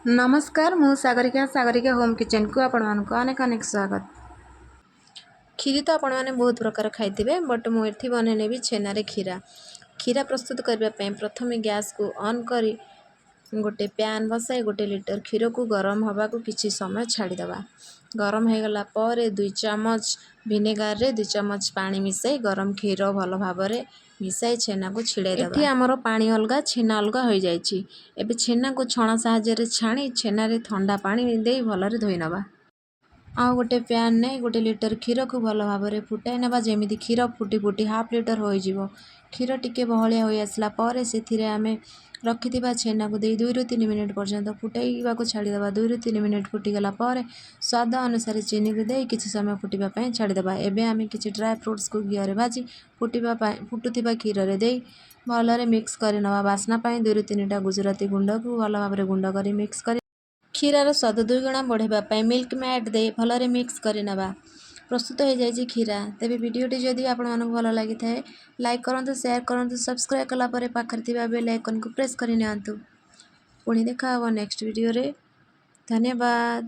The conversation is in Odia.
ନମସ୍କାର, ମୁଁ ସାଗରିକା। ସାଗରିକା ହୋମ୍ କିଚେନ୍କୁ ଆପଣମାନଙ୍କୁ ଅନେକ ଅନେକ ସ୍ୱାଗତ। କ୍ଷୀରି ତ ଆପଣମାନେ ବହୁତ ପ୍ରକାର ଖାଇଥିବେ, ବଟ୍ ମୁଁ ଏଠି ବନେଇ ନେବି ଛେନାରେ କ୍ଷୀରା। କ୍ଷୀରା ପ୍ରସ୍ତୁତ କରିବା ପାଇଁ ପ୍ରଥମେ ଗ୍ୟାସ୍କୁ ଅନ୍ କରି ଗୋଟେ ପ୍ୟାନ୍ ବସାଇ 1 ଲିଟର କ୍ଷୀରକୁ ଗରମ ହେବାକୁ କିଛି ସମୟ ଛାଡ଼ିଦେବା। ଗରମ ହୋଇଗଲା ପରେ 2 ଚାମଚ ଭିନେଗାରରେ 2 ଚାମଚ ପାଣି ମିଶାଇ ଗରମ କ୍ଷୀର ଭଲ ଭାବରେ ମିଶାଇ ଛେନାକୁ ଛିଡ଼ାଇ ଦେବା। ଏଠି ଆମର ପାଣି ଅଲଗା, ଛେନା ଅଲଗା ହୋଇଯାଇଛି। ଏବେ ଛେନାକୁ ଛଣା ସାହାଯ୍ୟରେ ଛାଣି ଛେନାରେ ଥଣ୍ଡା ପାଣି ଦେଇ ଭଲରେ ଧୋଇ ନେବା। ଆଉ ଗୋଟେ ପ୍ୟାନ୍ ନେଇ 1 ଲିଟର କ୍ଷୀରକୁ ଭଲ ଭାବରେ ଫୁଟାଇ ନେବା, ଯେମିତି କ୍ଷୀର ଫୁଟି ଫୁଟି ହାଫ୍ ଲିଟର ହୋଇଯିବ। କ୍ଷୀର ଟିକେ ବହଳିଆ ହୋଇ ଆସିଲା ପରେ ସେଥିରେ ଆମେ ରଖିଥିବା ଛେନାକୁ ଦେଇ 2ରୁ 3 ମିନିଟ୍ ପର୍ଯ୍ୟନ୍ତ ଫୁଟାଇବାକୁ ଛାଡ଼ିଦେବା। 2ରୁ 3 ମିନିଟ୍ ଫୁଟିଗଲା ପରେ ସ୍ୱାଦ ଅନୁସାରେ ଚିନିକୁ ଦେଇ କିଛି ସମୟ ଫୁଟିବା ପାଇଁ ଛାଡ଼ିଦେବା। ଏବେ ଆମେ କିଛି ଡ୍ରାଏ ଫ୍ରୁଟ୍ସକୁ ଘିଅରେ ଭାଜି ଫୁଟିବା ପାଇଁ ଫୁଟୁଥିବା କ୍ଷୀରରେ ଦେଇ ଭଲରେ ମିକ୍ସ କରିନେବା। ବାସ୍ନା ପାଇଁ 2ରୁ 3ଟା ଗୁଜୁରାତି ଗୁଣ୍ଡକୁ ଭଲ ଭାବରେ ଗୁଣ୍ଡ କରି ମିକ୍ସ କରି କ୍ଷୀରର ସ୍ୱାଦ ଦୁଇଗୁଣା ବଢ଼ାଇବା ପାଇଁ ମିଲ୍କ ମେଡ଼୍ ଦେଇ ଭଲରେ ମିକ୍ସ କରିନେବା। ପ୍ରସ୍ତୁତ ହୋଇଯାଇଛି କ୍ଷୀରା। ତେବେ ଭିଡ଼ିଓଟି ଯଦି ଆପଣମାନଙ୍କୁ ଭଲ ଲାଗିଥାଏ, ଲାଇକ୍ କରନ୍ତୁ, ସେୟାର କରନ୍ତୁ। ସବସ୍କ୍ରାଇବ୍ କଲା ପରେ ପାଖରେ ଥିବା ବେଲ୍ ଆଇକନ୍କୁ ପ୍ରେସ୍ କରି ନିଅନ୍ତୁ। ପୁଣି ଦେଖା ହେବ ନେକ୍ସଟ ଭିଡ଼ିଓରେ। ଧନ୍ୟବାଦ।